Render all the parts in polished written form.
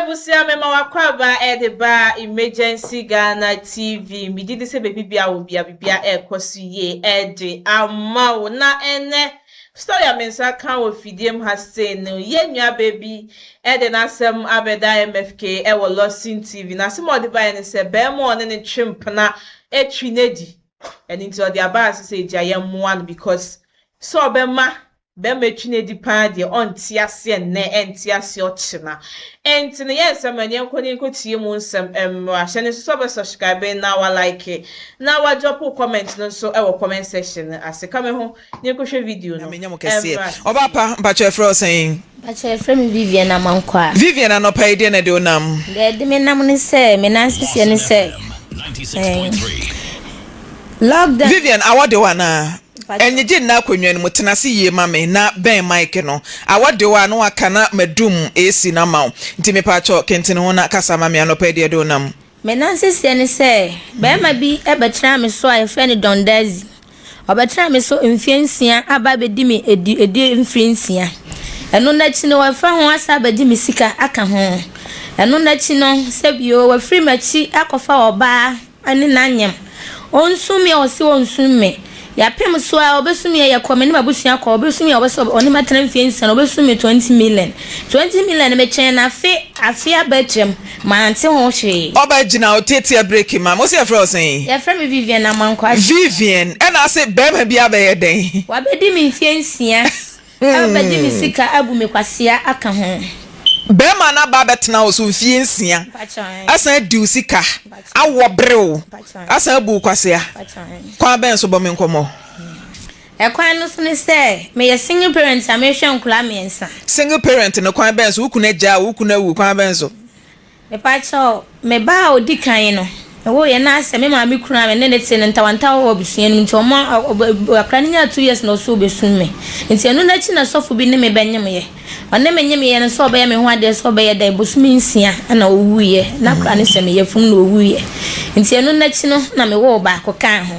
Abusua mema w'akwaaba ɛde ba Emergency Ghana TV. Megye di sɛ baabi bia wɔ bia bibia ɛrekɔ so yie ɛde ama wo. Na ɛnɛ story a me nsa ka wɔ fidie mu ha sei no, yɛn nua baa bi ɛde n'asɛm abɛda MFK ɛwɔ Lawson TV. Na asɛm a ɔde baeɛ ne sɛ bɛrima a ɔne ne twe mpena atwi n'adi. Ɛno nti ɔde aba ase sɛ gya yɛn mmoa no because sɛ ɔbɛma bɛrima atwi n'adi paa deɛ, ɔnte aseɛ nnɛ, ɛnte aseɛ ɔkyena. Ɛnti no yɛn nsɛm ɛne yɛnkɔ ne nkɔtie mu nsɛm mmra. Hyɛ ne nso sɛ ɔbɛ subscribe na wa like na wa drop comment no nso ɛwɔ comment section no ase. Ka me ho ne nkɔhwɛ video no. Nyame nyɛ mo kɛseɛ. Ɛmmra. Ɔba pa, mpakyɛ, ɛfrɛ wo sɛn? Mpakyɛ, yɛfrɛ me Vivian Amankwa. Vivian, anɔpa yi deɛ na de wo nam? Deɛ ɛde me nam ne sɛ, me nan seseɛ ne sɛ lockdown. Vivian, awɔ de wo anaa? Mpakyɛ. Ɛnyegye nna akonnwa no mu, tena ase yie ma me na bɛn mic no. Awɔ de wo a na waka na madum AC no ama wo, nti mepakyɛ, kentene ho na kasa ma me. Anɔpa yi deɛ de wo nam? Me nan seseɛ ne sɛ bɛrima bi bɛtena me so a yɛfrɛ no Don Dazi. Ɔbɛtena me so mfeɛ 6 aba abɛdi me edi mfiri 6. Ɛno n'akyi no, wɔfa ho asa abɛgye me sika aka ho. Ɛno n'akyi no, sɛbio wafiri m'akyi akɔfa ɔbaa ne n'anyam. Ɔnsum me a, ɔse ɔnsum me. Yɛapem so a ɔbɛsum yɛ, yɛkɔ me ne m'abusua kɔ. Ɔbɛsum yɛ, ɔbɛsɛ ɔne mɛtena mfeɛ 6 no, ɔbɛsum me 20 million. 20 million metwɛn na afe aba atwam, mante ho hwee. Ɔba, gyina wo tietia break ma mo sɛ yɛfrɛ wo sɛn? Yɛfrɛ me Vivian Amankwa. Vivian, ɛna ase bɛrima bi abɛyɛ dɛn? Wabɛdi me mfeɛ 6 abɛgye me sika, abu me kwasea aka ho. Bɛrima no aba abɛtena wo so mfie 6, asan adi wo sika, awɔ berew, asan abu wo kwasea. Kwan bɛn so? Bɔ me nkɔmmɔ. Ɛkwan no so ne sɛ meyɛ single parent a mehwɛ nkɔlaa mmiɛnsa. Single parent no, kwan bɛn so? Wo kunu agya, wo kunu awu, kwan bɛn so? Mepakyɛw, me ba a odi kan no, ɛwɔ yɛ na asɛ me maame kunu a me ne ne te no, ntawantawa wɔ abusua no mu, nti ɔmo akora no nyaa 2 years na ɔso obɛsum me. Nti ɛno n'akyi na sɔfo bi ne me bɛnyem yɛ. Ɔne me nyem yɛ no sɛ ɔbɛyɛ me ho adeɛ, sɛ ɔbɛyɛ dɛ bosome 6 ɛna ɔwuiɛ. Na akora no hyɛ me yafum na ɔwuiɛ. Nti ɛno n'akyi no na mewɔ baako kaa ho.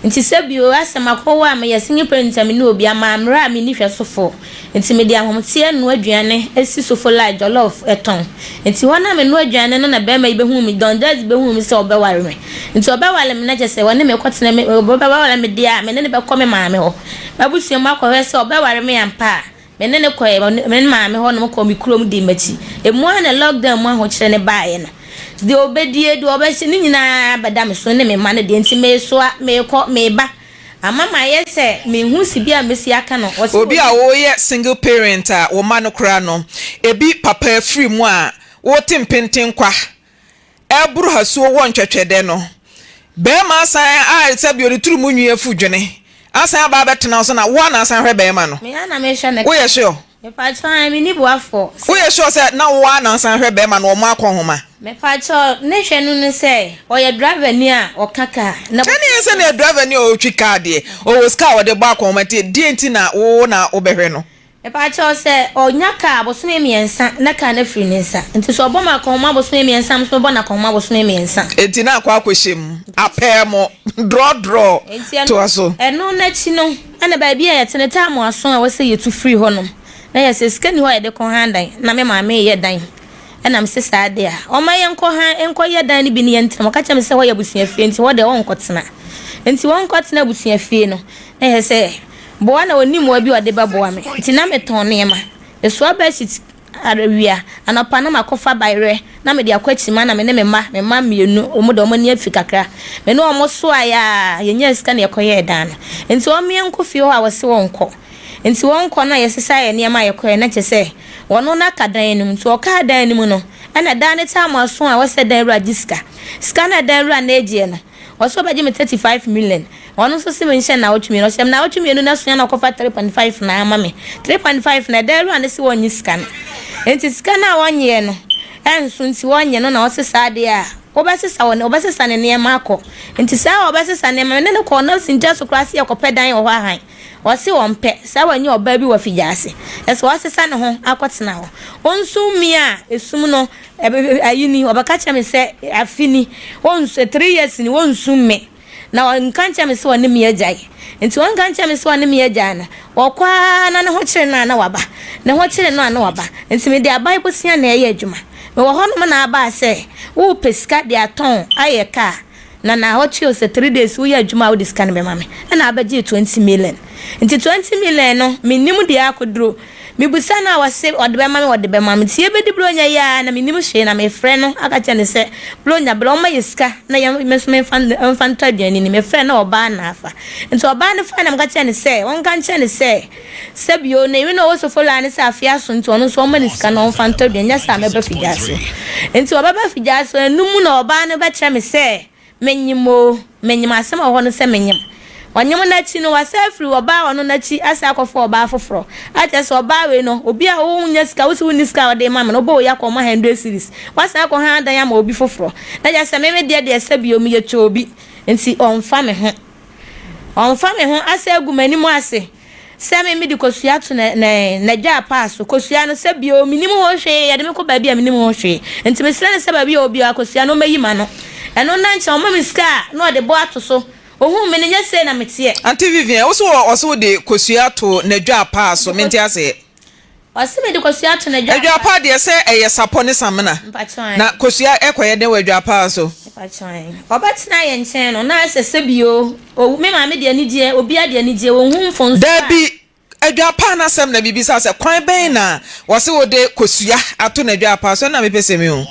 Nti sɛ bio asɛm akɔwɔ a meyɛ single parent a me ne obi ama mmerɛ a menni hwɛsofoɔ, nti mede ahometeɛ noa aduane esi so like jollof ɛtɔn. Nti hɔ na menoa aduane no na bɛrima yi bɛhu me, Don Jazzy bɛhu me sɛ ɔbɛware me. Nti ɔbɛware me na kyerɛ sɛ wɔne me kɔtena me, ɔbɛware me deɛ a, me ne ne bɛkɔ me maame hɔ m'abusua mu akɔhwɛ sɛ ɔbɛware me ampa a. Me ne ne kɔɛ me maame hɔ nom, kɔ me kurom di m'akyi. Emu a na lockdown mu ahokyerɛ ne baeɛ no, deɛ ɔbɛdie, deɛ ɔbɛhyɛ ne nyinaa bɛda me so ne me mma no deɛ. Nti mesoa, meekɔ, meba, ama ma yɛ sɛ mehu si bi a mesi aka no, ɔsi. Obi a woyɛ single parent a wo ma no koraa no, ebi papa afiri mu a wote mpenten kwa ɛboro hasuo wɔ ntwɛtwɛdɛ no, bɛrima asan a sɛbi ɔde turu mu nwi afu dwene asan aba abɛtena wo so na wo ana asan hwɛ bɛrima no? Me ana mehwɛ ne. Woyɛ sure? Mepakyɛw, menni boafoɔ. Woyɛ sure sɛ na wo ana asan hwɛ bɛrima no, ɔmo akɔ nhoma? Mepakyɛw, ne hwɛ no ne sɛ ɔyɛ driver ni a ɔka kaa na Ɛne yɛ sɛ ne yɛ driver ni a ɔtwi kaa deɛ, ɔwɔ sika a ɔde bɔ akɔnhoma, nti deɛ nti na wo na wobɛhwɛ no? Mepakyɛw, sɛ ɔnya kaa bosome 3 na kaa no afiri ne nsa. Nti sɛ ɔbɔ ma akɔnhoma bosome 3, nso mebɔ no akɔnhoma bosome 3. Enti na akɔhyɛ mu apɛɛ mo drɔdrɔ. Nti ɛno Toa so. Ɛno n'akyi no, ɛna baabi a yɛte no taamu aso a wɔsɛ yɛtu firi hɔnom na yɛsɛ sika ni hɔ a yɛde kɔ han dan, na me maame yɛ dan. Ɛna mese saa de a, ɔma yɛnkɔ han nkɔyɛ dan no bi ne yɛntena. Ɔka kyerɛ me sɛ hɔ yɛ abusuafie, nti hɔ deɛ ɔnkɔtena. Nti wɔnkɔtena abusuafie no, na yɛ sɛ boa na ɔnim mmoa bi a ɔde bɛboa me. Nti na metɔn nneɛma, mesoa bedsheet awia, anɔpa na makɔfa bayerɛ na mede akɔ akyima, na me ne me mma mmienu, wɔn de wɔn ani afi kakra, me ne wɔn soaeɛ a yɛnya sika na yɛkɔyɛɛ dan no. Nti wɔn yɛnkɔ fie hɔ a, wɔse wɔnkɔ. Nti wɔnkɔ no a, yɛsesa yɛ nneɛma a yɛkɔɛ na kyerɛ sɛ wɔno no aka dan no mu. Nti ɔkaa dan no mu no, ɛna dan no taamu aso a wɔsɛ dan wura gye sika. Sika no a dan wura no agyeɛ no, wɔsɛ ɔbɛgye me 35 million. Ɔno nso sɛ menhyɛ 2 naawɔtwe. Ɔhyɛ me 2 naawɔtwe na sua na ɔkɔfa 3.5 na ama me 3.5, na dan wura no sɛ wɔnnye sika no. Nti sika no a wɔnyeɛ no ɛnso, nti wɔnyɛ no na ɔse saa deɛ a, wobɛsesa wɔ wɔbɛsesa ne nneɛma akɔ. Nti saa a wɔbɛsesa nneɛma, me ne no kɔɔ na sintia so koraa sɛ yɛkɔpɛ dan wɔ hɔ ahan. Ɔse ɔmpɛ saa, wanya ɔbaa bi wɔ Figyaase, ɛsɛ ɔsesa ne ho akɔtena hɔ. Ɔnsum mi a esum no ayi ni, ɔbɛka kyerɛ me sɛ afi ni ɔnsu, 3 years ni ɔnsum me na ɔnka nkyerɛ me sɛ ɔne me agyae. Nti ɔnka nkyerɛ me sɛ ɔne me agyae no, ɔkɔ ara na ne ho kyerɛ no a na waba, ne ho kyerɛ no a na waba. Nti mede aban bosea na ɛyɛ adwuma. Mewɔ hɔnom na abaa sɛ worepɛ sika de atɔn ayɛ kaa na naawɔtwe o sɛ three days woyɛ adwuma a wode sika no bɛma me ɛna abɛgyee 20 million. Nti 20 million no mennim deɛ akɔduro. Mebisa no a ɔse ɔde bɛma me ɔde bɛma me. Nti yɛbɛdi Buronya yi ara na mennim hwee na mefrɛ no aka kyerɛ no sɛ Buronya bra ɔmma yɛ sika na yɛn me nso memfa mfa ntɔ aduane nni. Mefrɛ no na ɔbaa na afa. Nti ɔbaa no fae na meka kyerɛɛ no sɛ ɔnka nkyerɛ no sɛ Sɛ bio, ne yere no a ɔwɔ Sofola no sɛ afe aso nti ɔno nso ɔmma no sika na ɔmfa ntɔ aduan, nyɛ saa a mɛba Fijaso. Nti ɔbɛba Fijaso, ɛno mu na ɔbaa no bɛkyerɛ me sɛ menyem oo, menyem, asɛm a ɛwɔ hɔ no sɛ menyem. Ɔnyem no akyi no, wasan afiri ɔbaa ɔno no akyi asan akɔfa ɔbaa foforɔ. Akyerɛ sɛ ɔbaa wei no, obi a wonnya sika, wose wonni sika a wode rema me no, wobɔ wei akɔma hundred cedis, wasan akɔhan adan ama obi foforɔ. Na kyerɛ sɛ me me deɛ deɛ sɛ bio, meyɛ kyoobi, nti ɔmfa me ho. Ɔmfa me ho asɛ agu m'anim ase sɛ me mede kosua to n'adwaapaa so. Kosua no, sɛ bio, mennim ho hwee, yɛde me kɔ baabi a mennim ho hwee. Enti mesrɛ no sɛ baabi a ɔwɔ biara kosua no ɔmmɛyi m'ano. Ɛno nna nkyɛn, ɔma me sika a, na ɔde bɔ ato so. Ɔhuu me no, nyɛ sei na meteɛ. Auntie Vivian, wo se ɔse wode kosua to n'adwaapaa so, mente aseɛ. Ɔse mede kosua to n'adwapaa. Adwapaa deɛ sɛ ɛyɛ sapɔ ne samena. Na kosua ɛkɔyɛ dɛn wɔ adwapaa so? Ɔbɛtena yɛn nkyɛn no na ɛsɛ sɛ bio owu me maame de anigyeɛ obiara de anigyeɛ ɔnhu mfomsoɔ a. Dabi adwapaa no asɛm na mebisa sɛ kwan bɛn na wɔse wode kosua ato n'adwapaa so ɛno na mepɛ sɛ mehu.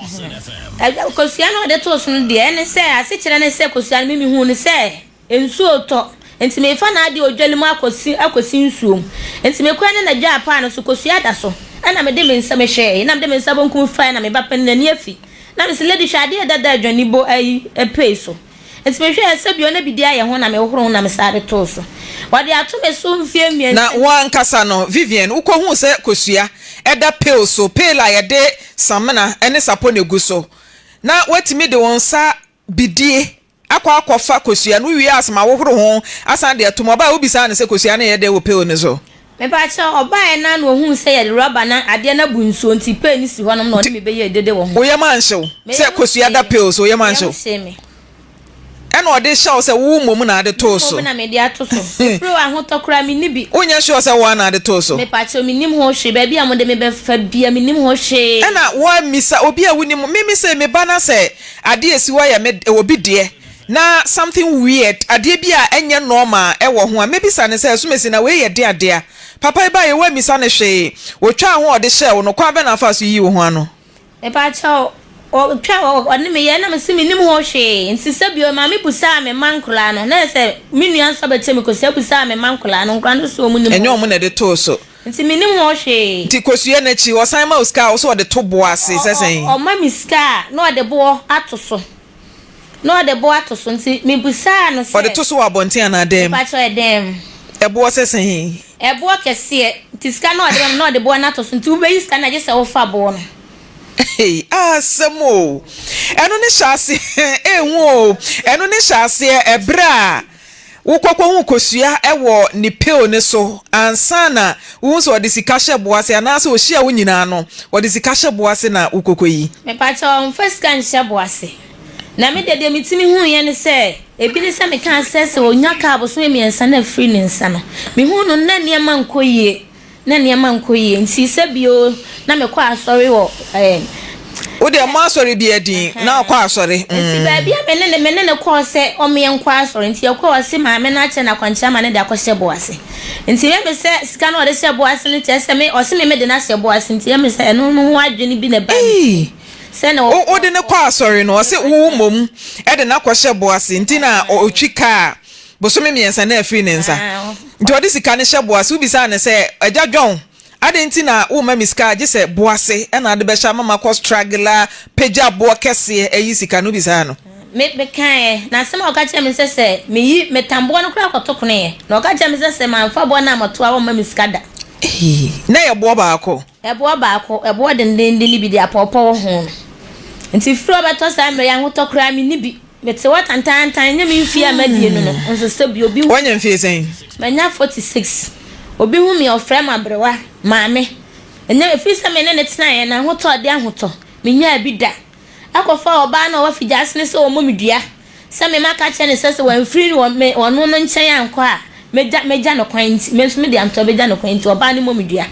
Kosua no a ɔde too so no deɛ ɛne sɛ asekyerɛ ne sɛ kosua no me mehuu no sɛ Nsuo retɔ, enti merefa n'adeɛ odwale mu akɔsi akɔsi nsuo mu. Enti mekɔɛ ne n'adwaa paa no so, kosua da so. Ɛna mede me nsa mehwɛɛe, na mede me nsa bonkum faeɛ na me ba panin n'ani afi. Na mese, Lady hwɛ adeɛ dada adwani bo ayi pei so. Enti mehwɛɛ sɛ bio na biribi ayɛ ho na mehohoro ho na mesan de too so. Wɔde ato me so mfeɛ mmiɛnsa Na ni. wo ankasa no, Vivian, wokɔhuu sɛ kosua da pail so, pail a yɛde samena ne sapɔ na ɛgu so, na woatumi de wo nsa bidie akɔ akɔfa kosua no, wowie a asɛm ahohoro ho asan de ato mu. Ɔbae a wobisaa no sɛ kosua no yɛ dɛn wɔ pail no so? Mepakyɛw, ɔbae no ara na ohuu sɛ yɛde rɔba na adeɛ no abu nsuo nti pail no si hɔnom na ɔne me bɛyɛɛ dede wɔ ho. Wo yam anhye wo Me sɛ yam kosua hyee da me. pail so? Wo yam Me anhye yam wo? hyee me. Ɛna ɔde hyɛ wo sɛ wo mmom na ade Me too so? mmom na mede ato so. Mefiri hɔ ahotɔ koraa menni bi. Wonyɛ sure sɛ wo ara na ade too so? Mepakyɛw, mennim ho hwee. Baabi a mode me bɛfa biara mennim ho hwee. Ɛna woammisa obi a wonim? Me me sei meba na sɛ adeɛ a ɛsi hɔ yɛ me obi deɛ na something weird, adeɛ bi a ɛnyɛ normal wɔ ho a, mɛbisa no sɛ, Asumasi, na wei yɛ deɛn adeɛ a? Papa yi baeɛ, woammisa no hwee. Ɔtwaa ho a ɔde hyɛɛ wo no, kwan bɛn na wofaa so yii wo ho ano? Mepakyɛw, ɔtwa a ɔne me yɛe na mese mennim ho hwee. Nti sɛ bio, maame busaa me mma nkoraa no, na ɛyɛ sɛ me nua nso abɛkyɛ me kosua busaa me mma nkoraa no, nkoraa no nso wɔn nnim ho Ɛnyɛ wɔn na ɛde too so. Nti mennim ho hwee. Nti kosua no akyi, ɔsan ma wo sika a, wo sɛ ɔde to boɔ ase sɛ sɛn? Ɔma me sika a, na ɔde boɔ ato so. Na ɔde boɔ ato so, nti mebusaa no sɛ. Ɔde to so wɔ abɔnten anaa dan mu? Mepakyɛw, ɛdan mu. Ɛboɔ sɛ sɛn? Ɛboɔ kɛseɛ, nti sika no a ɔde ma me no na ɔde boɔ no ato so, nti wobɛyi sika no a gye sɛ wofa boɔ no. Ei asɛm o, ɛno ne hyɛ aseɛ ehu o, ɛno ne hyɛ aseɛ ɛberɛ a wokɔ kɔhu kosua wɔ ne pail no so ansa na wohu sɛ ɔde sika hyɛ boɔ ase anaasɛ ɔhyia wo nyinaa no ɔde sika hyɛ boɔ ase na wokɔkɔ yi. Mepakyɛw ɔmfa sika nhyɛ boɔ ase. Na me deɛ, deɛ metumi huiɛ ne sɛ, ebi ne sɛ mekaa sɛ, sɛ ɔnya kaa bosome mmiɛnsa na afiri ne nsa no, mehuu no na nneɛma nkɔ yie, na nneɛma nkɔ yie, nti sɛ bio na mekɔ asɔre wɔ ɛɛ. Wo deɛ mo asɔre biara din na ɔkɔ asɔre. Nti baabi a me ne no, me ne no kɔɔ sɛ ɔmeɛ nkɔ asɔre, nti yɛkɔɔ ɔse maame no akyerɛ no akwankyerɛ ama no de akɔhyɛ bo ase. Nti ɛyɛ me sɛ sika no a ɔde hyɛ bo ase no kyerɛ sɛ me, ɔse me mede no ahyɛ bo ase, nti ɛyɛ me sɛ ɛno no ho adwene bi na ɛbaa me tirim. Ei! Wode no kɔ asɔre no, ɔse wo mmom de no akɔhyɛ bo ase nti na ɔtwi kaa bosome mmiɛnsa na afiri ne nsa. Nti ɔde sika no hyɛ bo ase. Wobisaa no sɛ, Agya John, adɛn nti na womma me sika gye sɛ bo ase na ade bɛhyɛ ama makɔ straggle apagya boɔ kɛseɛ ayi sika no? Wobisaa no. Me, mekaeɛ, na asɛm a ɔka kyerɛɛ me sɛ sɛ meyi, metam boɔ no koraa kɔto konoeɛ. Na ɔka kyerɛɛ me sɛ sɛ mamfa boɔ no ammɔto a ɔmma me sika da. Ei, na ɛyɛ boɔ baako? Ɛboɔ baako, ɛboɔ dendeenden no bi de apɔɔpɔ wɔ ho no. Nti firi ɔbɛtɔ saa mmerɛ yi ahotɔ koraa menni bi. Mete hɔ tantaantan, ɛnyɛ me mfeɛ a madie no no, nso sɛ bi obi hu. Woanya mfeɛ sɛn? Manya 46. Obi hu me a ɔfrɛ me aberewa, maame. Ɛnyɛ, ɛfiri sɛ me ne no tenaeɛ no, ahotɔ a ɔde ahotɔ, mennyaa bi da. Ɛkɔfaa ɔbaa no a ɔwɔ Figyase no sɛ ɔmmɔ me dua. Sɛ me maka kyerɛ no sɛ sɛ wamfiri wɔ me ɔno no nkyɛn ankɔ a, mɛgya mɛgya no kwan nti, me nso mede antoa bɛgya no kwan nti, ɔbaa no mmɔ me dua.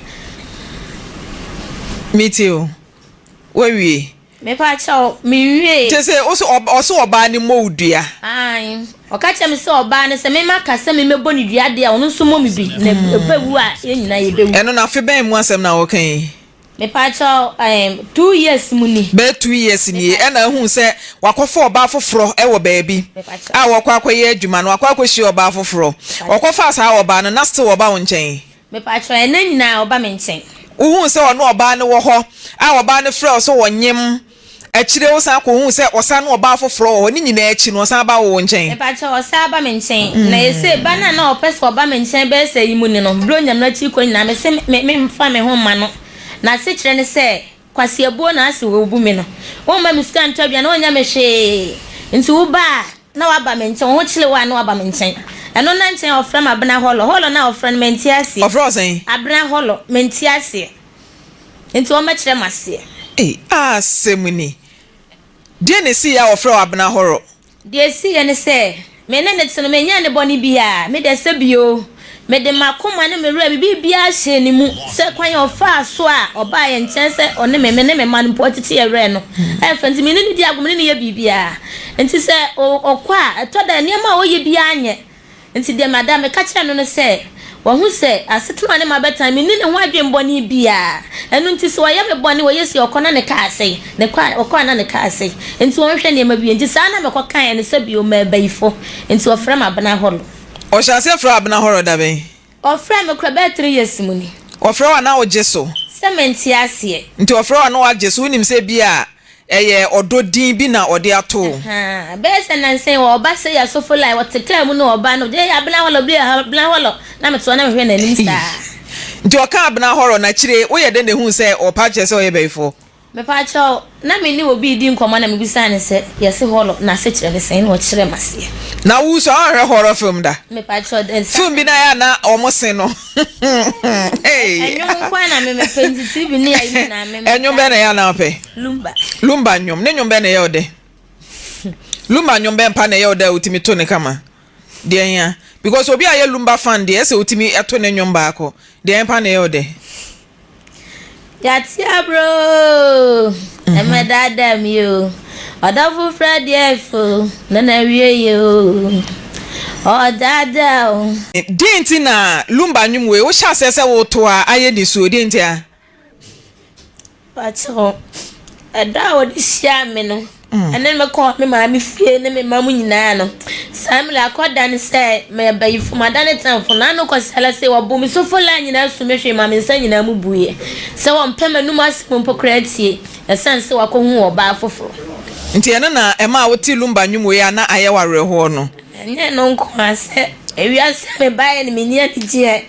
Metie o. Woawie? Mepa kyɛw, menwiee. Kyerɛ sɛ, wo se ɔse ɔbaa no mmɔ wo dua? Aane. Ɔka kyerɛɛ me sɛ ɔbaa no, sɛ me maka sɛ me mɛbɔ no dua deɛ a, ɔno nso mmɔ me bi, na ɛbɛwu a, yɛn nyinaa yɛbɛwu. Ɛno no, afe bɛn mu asɛm na woreka yi? Mepakyɛw, ɛɛm, 2 years mu ni. Bɛyɛ 2 years nie ɛna ahuu sɛ wakɔfa ɔbaa foforɔ wɔ baabi a wɔkɔ akɔyɛ adwuma no, wakɔ akɔhyia ɔbaa foforɔ. Ɔkɔfaa saa ɔbaa no, na still ɔba wo nkyɛn? Mepakyɛw, ɛnnɛ nyinaa ɔba me nkyɛn. Wohuu sɛ ɔne ɔbaa no wɔ hɔ a ɔbaa no frɛ wo sɛ ɔnyem, akyire wosan kɔhuu sɛ ɔsan ne ɔbaa foforɔ wɔ hɔ, ne nyinaa akyi no ɔsan ba wo wo nkyɛn? Mepakyɛw, ɔsan ba me nkyɛn. Na ese ba no a na ɔpɛ sɛ ɔba me nkyɛn bɛyɛ sɛ yi mu ni no, Buronya no akyiri kɔ nyinaa mese me memfa me ho mma no. N'asekyerɛ ne sɛ, Kwasi abuo na ase wobu me no. Womma me sika ntɔ aduane, wonyɛ me hwee. Nti woba a, na woaba me nkyɛn. Wo ho kyere wo a, na woaba me nkyɛn. Ɛno nna nkyɛn a ɔfrɛ me Abena Hɔlɔ. Hɔlɔ no a ɔfrɛ no, mente aseɛ. Ɔfrɛ wo sɛn? Abena Hɔlɔ, mente aseɛ. Nti wɔmmɛkyerɛ me aseɛ. Ei, asɛm ni. Deɛn na ɛsiiɛ a wɔfrɛɛ wo Abena Hɔrɔ? Deɛ ɛsiiɛ ne sɛ, me ne no te no, menyɛɛ no bɔne biara. Me deɛ sɛ bio, mede m'akoma ne me werɛ, me biribiara hyɛɛ ne mu, sɛ kwan a ɔfaa so a ɔbaa yɛn nkyɛn sɛ ɔne me, me ne me mma no mpo ɔtete yɛn werɛ no, ɛyɛ fɛ. Nti me ne no di agorɔ, me ne no yɛ biribiara. Nti sɛ ɔkɔ a, ɛtɔ da a, nneɛma a ɔyɛ biara nyɛ. Enti deɛ mada meka kyerɛɛ no ne sɛ, Wahu sɛ asetena a ɔne me abɛtena no, menni ne ho adwemmɔne biara. Ɛno nti sɛ ɔyɛ me bɔne, ɔyɛ sei, ɔkɔ na ne kaa asɛe, ne kɔ a, ɔkɔ a na ne kaa asɛe. Enti ɔnhwɛ nneɛma bi yie. Enti saa na mekɔkaeɛ no sɛ bio, Mabayifo. Enti ɔfrɛ me Abena Hɔlɔ. Ɔhyɛɛ aseɛ frɛɛ wo Abena Hɔlɔ da bɛn? Ɔfrɛɛ me koraa bɛyɛ 3 years mu ni. Ɔfrɛ wo a na wogye so? Sɛ mente aseɛ. Nti ɔfrɛ wo a na woagye so? Wonim sɛ ebia ɛyɛ ɔdɔ din bi na ɔde ato wo? Ahaa, bɛyɛ sɛ nnansa yi ɔba sɛ yɛ asɔfo line, ɔte kaa mu na ɔba no, gye Abena Hɔlɔ, bi Abena Hɔlɔ, na mete hɔ na mehwɛ n'anim saa. Nti ɔkaa Abena Hɔrɔ no akyire, woyɛ dɛn na ehuu sɛ ɔpa kyerɛ sɛ ɔyɛ bayifoɔ? Mepakyɛw, na me ne obi redi nkɔmmɔ na mibisaa no sɛ, Yɛse hɔlɔ, n'asekyerɛ ne sɛn? Na ɔkyerɛɛ me aseɛ. Na wo nso woanhwɛ horror film da? Mepakyɛw, dɛn saa Film bi na ayɛ a na wɔn se no. Hey. Ɛnwom nko ara na me mepɛ nti TV ne ayi nyinaa me mepɛ. Ɛnwom bɛn na ɛyɛ a na wopɛ? Lumba. Lumba nnwom. Ne nnwom bɛn na ɛyɛ wo dɛ? Lumba nnwom bɛn pa na ɛyɛ wo dɛ a wotumi to ne kama? Deɛ hia? Because obi a ɔyɛ Lumba fan deɛ ɛsɛ wotumi to ne nnwom baako. Deɛ pa na ɛyɛ wo dɛ? Yɛate abrɛ oo, ɛmmɛdaadaa me oo, Ɔdɔ foforɔ deɛ ɛfo na n'awieɛ oo, Ɔdaadaa o. Deɛn nti na Lumba nnwom wei wohyɛ aseɛ sɛ woreto a ayɛ nisuo? Deɛn nti a? Pakyɛw, ɛda a wɔde hyiaa me no, ɛne me kɔɔ me maame fie ne me mma mu nyinaa no, saa mmerɛ akɔda ne sɛ meyɛ bayifo, madane tamfo. N'ano kɔsɛlɛ sɛ wɔbɔ me sofo laa nyinaa su me hwee ma me nsa nyinaa mu buiɛ. Sɛ wɔmpɛ m'anum asɛm mpo koraa tie, ɛsiane sɛ wakɔhu ɔbaa foforɔ. Nti ɛno na ɛmaa wotee Lumba nnwom wei a na ayɛ wo awerɛhoɔ no? Ɛnyɛ ɛno nko ara, sɛ ewiase a mebaeɛ no menni anigyeɛ,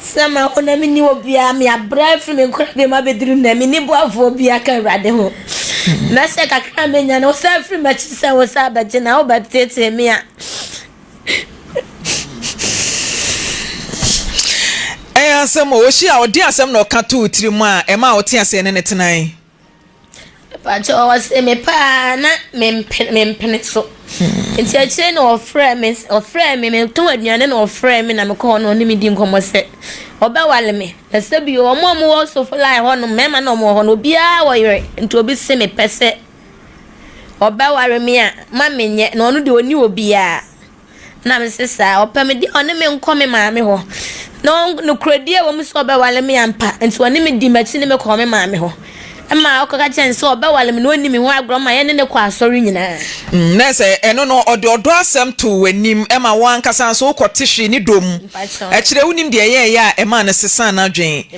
sɛ mawo na menni obiara, meabrɛ afiri me nkorabea mu abɛduru nnɛ, menni boafoɔ biara ka Awurade ho. Na sɛ kakra a menya no, wosan firi m'akyi sɛ wosan bɛgye na wobɛteetee me a. Ɛyɛ asɛm o, ɔhyia a ɔde asɛm na ɔka too tirim a ɛmaa wote aseɛ ne no tenae. Mepakyɛw ɔse me paa na mempene so. Nti akyire na ɔfrɛɛ me ɔfrɛɛ me metɔn aduane na ɔfrɛɛ me na mekɔɔ hɔ na ɔne me di nkɔmmɔ sɛ ɔbɛwale me. Na sɛ bio wɔn a wɔwɔ Sofolai hɔ no mmarima na wɔwɔ hɔ no obiara wɔ yere nti obi se mepɛ sɛ ɔbɛware me a ma menyɛ na ɔno deɛ ɔnni obiara. Na mese saa, ɔpɛ me deɛ ɔne me nkɔ me maame hɔ. Na nokorɛdie wɔ mu sɛ ɔbɛware me ampa, nti ɔne me dii m'akyi ne me kɔɔ me maame hɔ. Ɛma ɔkɔka kyerɛɛ no sɛ ɔbɛware me na ɔnni me ho agorɔ ma yɛne no kɔ asɔre nyinaa. Na sɛ ɛno no, ɔde ɔdɔ asɛm too w'anim ma wo ankasa nso wokɔte hwee ne dɔ mu. Akyire wonim deɛ ɛyɛeɛ a ɛmaa no sesaa n'adwene.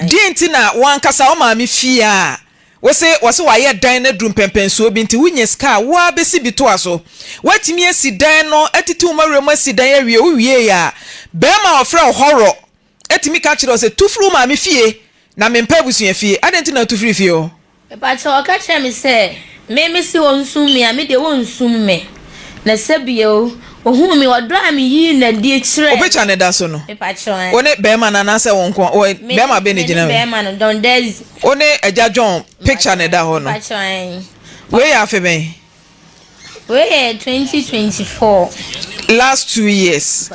Deɛn nti na wo ankasa wo maame fie a Wose wɔse wayɛ dan no aduru mpɛnpɛnsoɔ bi nti wonya sika a wo ara bɛsi bi toa so. Woatumi asi dan no atiti wo mma mu asi dan awie wowieeɛ a barima a ɔfrɛ wo hɔrɔ tumi ka kyerɛ wo sɛ tu firi wo maame fie na mempɛ abusua fie. Adɛn nti na wotu firii fie hɔ? Mepakyɛw ɔka kyerɛɛ me sɛ me mese ɔnsum me a me deɛ ɔnsum me na sɛ bio ɔhuu me ɔdɔ a meyii no adi kyerɛɛ Wo picture no da so no Mepakyɛw ɛɛ. wo ne barima no anaasɛ wo nko wo Me barima bɛn na ne ɛgyina hɔ yi? barima no Don Dezi. Wo ne Agya John picture na ɛda hɔ no. Wei yɛ afe bɛn? Wei yɛ 2024. Last 2 years.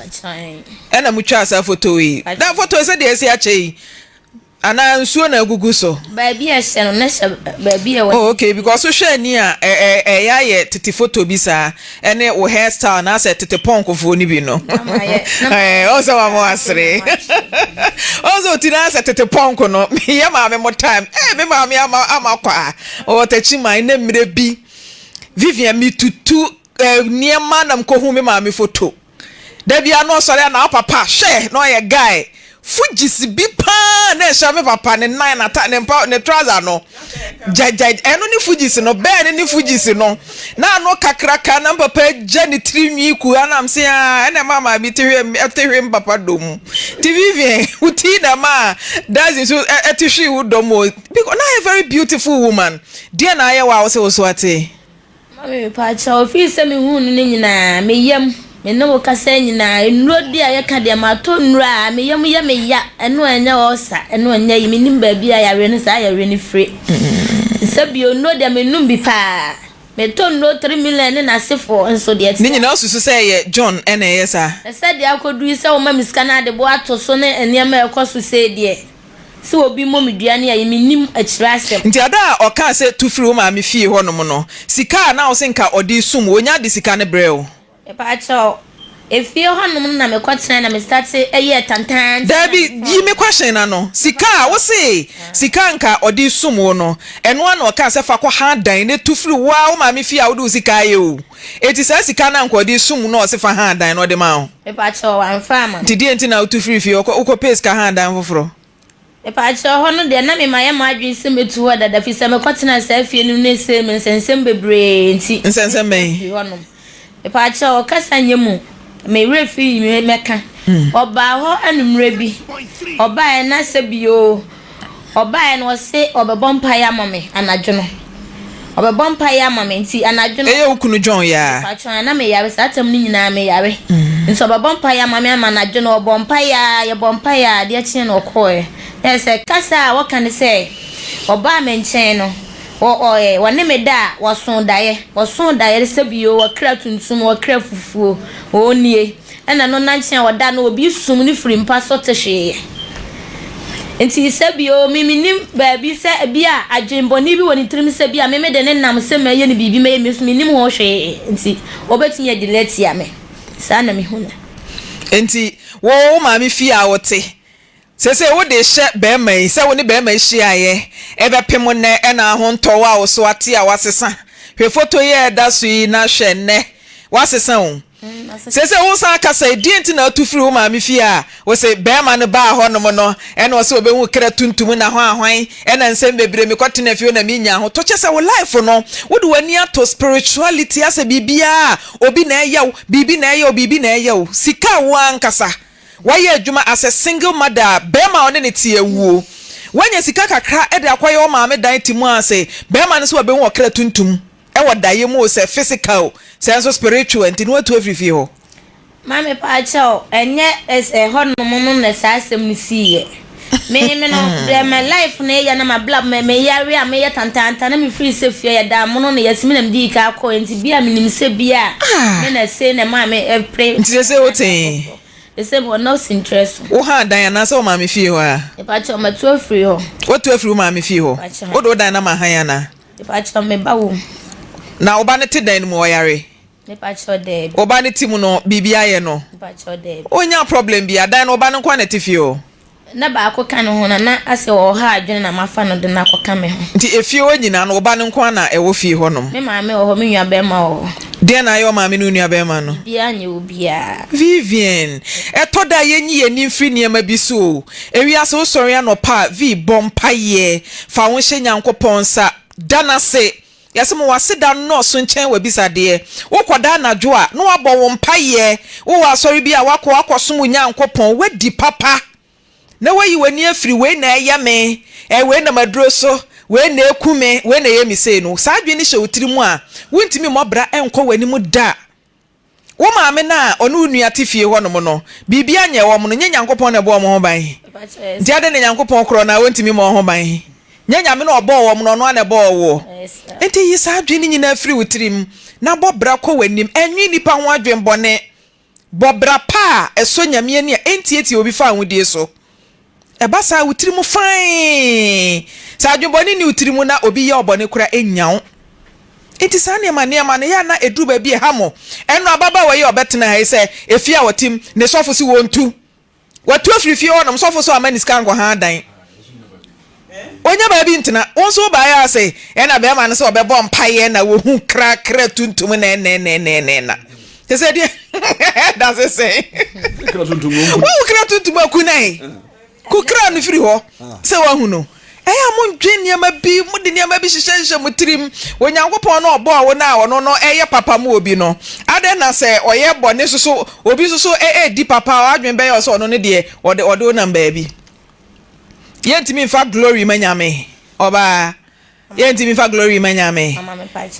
Ɛna mo twaa saa photo yi. Na photo yi sɛ deɛ ɛsi akyɛ yi. Anaa nsuo na agugu so? Baabi a ɛhyɛ no, na ɛhyɛ baabi a ɛwɔ. Oh okay, because wohwɛ ani a, ɛyɛ ayɛ tete photo bi saa, ɛne wo hair style na asɛ tete pɔnkfoɔ no bi no. Ɛɛ, ɔn sɛ wama wasere. Ɔn sɛ oti na asɛ tete pɔnk no, meyɛ maame mo time, ɛɛ me maame ama ama kɔ a, ɔwɔ takyi man na mmerɛ bi, Vivian metutu nneɛma na mekɔhu me maame photo. Da bia na ɔsɔre a na papa hwɛ na ɔyɛ guy fujis bi paa na ɛhyɛ me papa ne nan na ta ne mpa ne trouser no gyagya ɛno ne fujis no bɛɛ ne ne fujis no na ano kakraka na papa agya ne tiri nwi ku anam se a ɛna ɛma maame te hwɛ ɛte hwe papa dɔ mu ti Vivian wo ti na ma dazi so ɛte hwe wo dɔ mu because na yɛ very beautiful woman deɛ na ayɛ wa wo se wo so ate. Mame mepaakyɛw, ofii sɛ mehuu no no nyinaa, me yam, me ne wo kasa yi nyinaa, nnuro bi a yɛka deɛ matɔ nnuro a, me yam yɛ me ya, ɛno ɛnyɛ ulcer, ɛno ɛnyɛ yi, mennim baabi a yareɛ no saa yareɛ no firi. Sɛ bio, nnuro deɛ menom bi paa, metɔ nnuro 3 million ne n'asefoɔ nso deɛ. Ne nyinaa wosusu sɛ ɛyɛ John na ɛyɛ saa? Na sɛdeɛ akɔduru yi sɛ woma me sika na ade bo ato so ne nneɛma a ɛkɔ so sei deɛ. Sɛ obi mmɔ me dua ne ayi, mennim akyire asɛm. Nti ada a ɔkaa sɛ tu firi wo maame fie hɔ nom no, sika a na wo se nka ɔde resum wo, ɔnya de sika no brɛɛ wo? Mepaakyɛw, efie hɔ nom no na mekɔ tenae na me starte yɛɛ tantaantan na Daabi, metɔn. yi me question no ano. Sika a wo se sika a nka ɔde resum wo no, ɛno ara na ɔkaa sɛ fa kɔ ha dan na tu firi wo ara wo maame fie a wode wo sika ayɛ o. Enti saa sika no a nka ɔde resum wo no a ɔse fa ha dan no ɔde maa wo? Mepakyɛw, wamfa amma me. Nti deɛn nti na wotu firii fie hɔ kɔ, wokɔpɛɛ sika haa dan foforɔ? Mepakyɛw, hɔ no deɛ na me mayɛ m'adwene sɛ mɛtu hɔ dada, firi sɛ mekɔtenaa saa fie no mu no ɛsɛee me nsɛnsɛm bebree nti Nsɛnsɛm bɛn? mefiri hɔnom. Mepakyɛw, ɔkasa nyɛ mu, me werɛ fii me mɛka. Ɔbaa hɔ anwummerɛ bi, ɔbaeɛ na sɛ bio. Ɔbaeɛ no ɔse ɔbɛbɔ mpaeɛ ama me anadwo no. Ɔbɛbɔ mpaeɛ ama me nti anadwo no. Ɛyɛ wo kunu John yɛ a? Mepakyɛw a na me yare saa tam no nyinaa me yare. Nti ɔbɛbɔ mpaeɛ ama me ama anadwo no ɔbɔ mpaeɛ a yɛbɔ mpaeɛ a adeɛ kyeeɛ no ɔkɔɔɛ. Na kyerɛ sɛ kasa a ɔka ne sɛ ɔbaa me nkyɛn no ɔ ɔ ɔne me da a ɔsoo daeɛ. Ɔsoo daeɛ sɛ bio ɔkra tuntum ɔkra fufuo ɔnie. Ɛna no nankye a ɔda no obi sum no firi mpa so te hwee. Nti sɛ bio me menim baabi sɛ bi a adwen bɔne bi wɔ ne tirim sɛ bi a me mede ne nam sɛ mɛyɛ no biribi mɛyɛ me nso menim ho hwee nti ɔbɛtumi adi atia me. Saa na mehu no. Nti wo wo maame fie a wote Seesei wode rehyɛ barima yi sɛ wo ne barima yi hyiaeɛ ɛbɛpem nnɛ ɛna ahontɔ wo a wo so ate a woasesa. Hwɛ foto yi a ɛda so yi na hwɛ nnɛ. Woasesa o. Seesei wosan kasa yi, deɛn nti na wotu firii wo maame fie a wose barima no baa hɔnom no ɛna ɔse ɔbɛhu kra tuntum na hwanhwan ɛna nsɛm bebree mekɔtena fie hɔ na menya ahotɔ. Kyerɛ sɛ wo life no wode w'ani ato spirituality asɛ biribiara obi na ɛyɛ wo, biribi na ɛyɛ wo, biribi na ɛyɛ wo. Sika a wo ankasa Wayɛ adwuma as a single mother a bɛɛma a ɔne no te awuo. Wanya sika kakra de akɔyɛ wo maame dan te mu ase. Bɛɛma no nso wabehu ɔkra tuntum wɔ daeɛ mu o sɛ physical o sɛ nso spiritual nti no watu afiri fie hɔ. Maame paakyɛw ɛnyɛ ɛhɔ nom no na saa asɛm no siiɛ. Me me no deɛ me life no yɛ na ma bla me me yare a meyɛ tantaanta na me firi sɛ fie yɛ da mono na yɛsi me na me dii ka kɔɛ nti bia me nim sɛ bia me na sei na ɛmaa me ɛpere. Nti sɛsɛ wo tee? Sɛsɛ me wɔ nurse ntrɛ so. Wo haa dan anaasɛ wo maame fie hɔ a? Mepakyɛw matu afiri hɔ. Watu afiri wo maame fie hɔ? Mepakyɛw. Wode wo dan no ama han anaa? Mepakyɛw me ba wɔ mu. Na wo ba no te dan no mu ɔyare? Mepakyɛw daabi. Wo ba no te mu no biribi ayɛ no? Mepakyɛw daabi. Onnya problem biara, dan no wo ba no nko ara na ɛte fie hɔ? Na baako ka ne ho na na asɛ ɔɔha adwene na mafa no de no akɔka me ho. Nti efie hɔ nyinaa no wo ba no nko ara na ɛwɔ fie hɔ nom? Me maame wɔ hɔ, me nua bɛɛma wɔ hɔ. Deɛn na ayɛ wo maame ne wo nua bɛɛma no? Biribiara nyɛ obiara. Vivian, ɛtɔ da a yɛnyi yɛn ani mfiri nneɛma bi so o. Ewiase wosɔre anɔpa a, Vi, bɔ mpaeɛ, fa wo ho hyɛ Nyankopɔn nsa, da no ase. Yɛse ma w'aseda nnɔɔso nkyɛn w'abisadeɛ. Wokɔda anadwo a, na woabɔ wo mpaeɛ. Wowɔ asɔre bi a, woakɔ akɔsom wo Nyankopɔn. Woadi papa na woayi w'ani afiri wei na ɛyɛ me, eh, wei na maduro so, wei na ɛku me, wei na ɛyɛ me sei no. Saa adwene no hyɛ wo tiri mu a, wontumi mmɔ bra nkɔ w'anim da. Wo maame no a ɔne wo nua te fie hɔnom no, biribi anyɛ wɔn no, nyɛ Nyankopɔn na ɛbɔɔ wɔn ho ban? Nti adɛn na Nyankopɔn korɔ no a ɔntumi mmɔ wɔn ho ban? Nyɛ Nyame na ɔbɔɔ wɔn no, ɔno ara na ɛbɔɔ woɔ? Nti yi saa adwene no nyinaa firi wo tirim, na bɔ bra kɔ w'anim. Ɛnnwen nnipa ho adwen bɔne. Bɔ bra pa a ɛsɔ Nyame ani a ɛntiatia obi fawohodie so. Ɛba saa a, wo tirim fann. Sɛ adwemmɔne nni wo tirim na obi yɛ wo bɔne koraa a, ɛnnya wo. Enti saa nneɛma nneɛma no, ɛyɛ a na ɛduru baabi a ɛha mo. Ɛno ababaawa yi a ɔbɛtena ha yi sɛ efie a ɔte mu, ne sɔfo se wɔntu. Watu afiri fie hɔnom, sɔfo nso amma ne sika ankɔha dan. Ɔnya baabi ntena. Wo nso wobaeɛ a sɛ ɛna bɛrima no sɛ ɔbɛbɔ mpaeɛ na wɔhu krakra tuntum na ɛnɛnɛnɛnɛna. Te sɛ deɛ ɛda se sɛn. Wohu kra tuntum aku nan. Ku kra no firi hɔ sɛ woahu no. Ɛyɛ a mondwen nneɛma bi, mode nneɛma bi hyehyɛhyehyɛ mo tirim. Onyankopɔn no a ɔbɔɔ wo no a ɔno no ɛyɛ papa ma obi no, adɛn na sɛ ɔyɛ bɔne nso so obi nso so ɛredi papa a, w'adwene bɛyɛ wo sɛ ɔno no deɛ ɔde ɔde wo nam baabi. Yɛntumi mfa glory ma Nyame, ɔbaa. Yɛntumi mfa glory ma Nyame.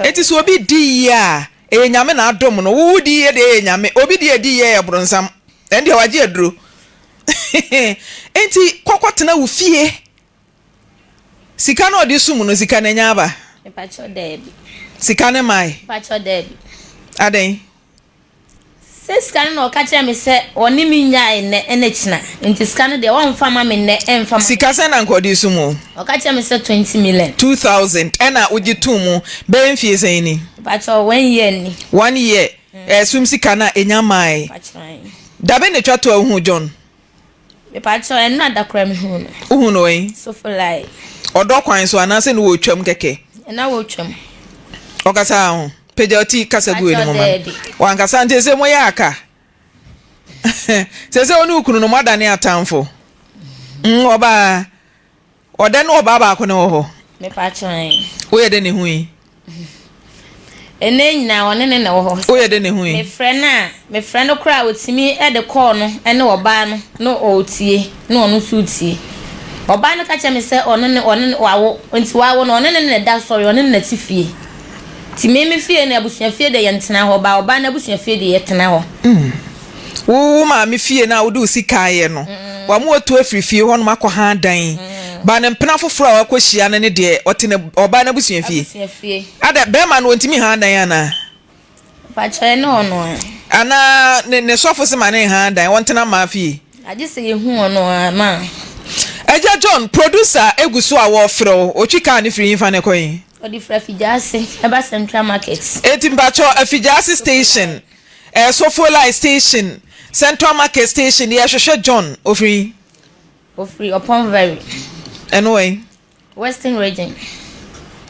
Enti sɛ obi di yie a, ɛyɛ Nyame na adom no. Wo wodi yie deɛ ɛyɛ Nyame, obi deɛ ɛdi yie yɛ bronsam. Ɛno deɛ wagye aduro. Enti kɔ kɔtena wo fie. Sika no ɔde sum no, sika no anya aba? Mepakyɛw daabi. Sika no mae? Mepakyɛw daabi. Adɛn? Sɛ sika no na ɔka kyerɛ me sɛ ɔne me nyae nnɛ ɛna kyina nti sika no deɛ ɔmfa ma me nnɛ ɛmfa ma me. Sika sɛn na nka ɔde sum wo? Ɔka kyerɛ me sɛ 20 million. 2000 ɛna wogye too mu bɛyɛ mfie sɛn ni? Mepakyɛw one year ni. One year. Ɛsum sika no a enya mae. Da bɛn na etwa to a wuhuu John? Mepakyɛw, ɛnnora da koraa mihuu no. Wuhuu no wɛn? Sofolai. Ɔdɔ kwan so anaasɛ ne wɔretwam kɛkɛ? Ɛna wɔretwam. Ɔkasaa ho? Pagya wo ti kasa gu w'anim ma me. Wankasa nti ɛsɛ moyɛ aka. Sɛ sɛ wo ne wo kunu no moadane atamfo. Mm, ɔbaa. Ɔdɛ ne ɔbaa baako no wɔ hɔ. Mepa kyɛw ɛn. Woyɛ dɛ na ehu yi? Ɛnɛ nyinaa ɔne ne na ɛwɔ hɔ. Woyɛ dɛ na ehu yi? Mefrɛ no a, mefrɛ no koraa a otumi de kɔɔ no ne ɔbaa no na ɔretie na ɔno nso retie. Ɔbaa no ka kyerɛ me sɛ ɔno ne ɔne ne wawo nti wawo no ɔne ne na ɛda sɔre ɔne ne na te fie. Nti me me fie no abusua fie deɛ yɛntena hɔ ba ɔbaa no abusua fie deɛ yɛtena hɔ. Wo wo maame fie no a wode wo sika ayɛ no, wama watu afiri fie hɔnom akɔha dan. Ba ne mpena foforɔ a wakɔhyia no no deɛ, ɔte ne ɔbaa no abusua fie. Adɛ, bɛrima no ɔntumi ha dan anaa? Mpakyɛ ɛne ɔno a. Anaa ne ne sɔfo se ma ne nha dan, ɔntena mmaa fie. Agye sɛ yɛhu ɔno a ma. Agya John, producer egu so a wɔɔfrɛ wo, otwi car no firi hefa na ɛkɔ he? Ɔde firi Afigyaase ɛba Central Market. Enti mpakyɛ Afigyaase station Eh Sofoline station, Central market station, yɛhwehwɛ John, ofiri he? Ofiri Opon Valley. Ɛno wɔ he? Western region.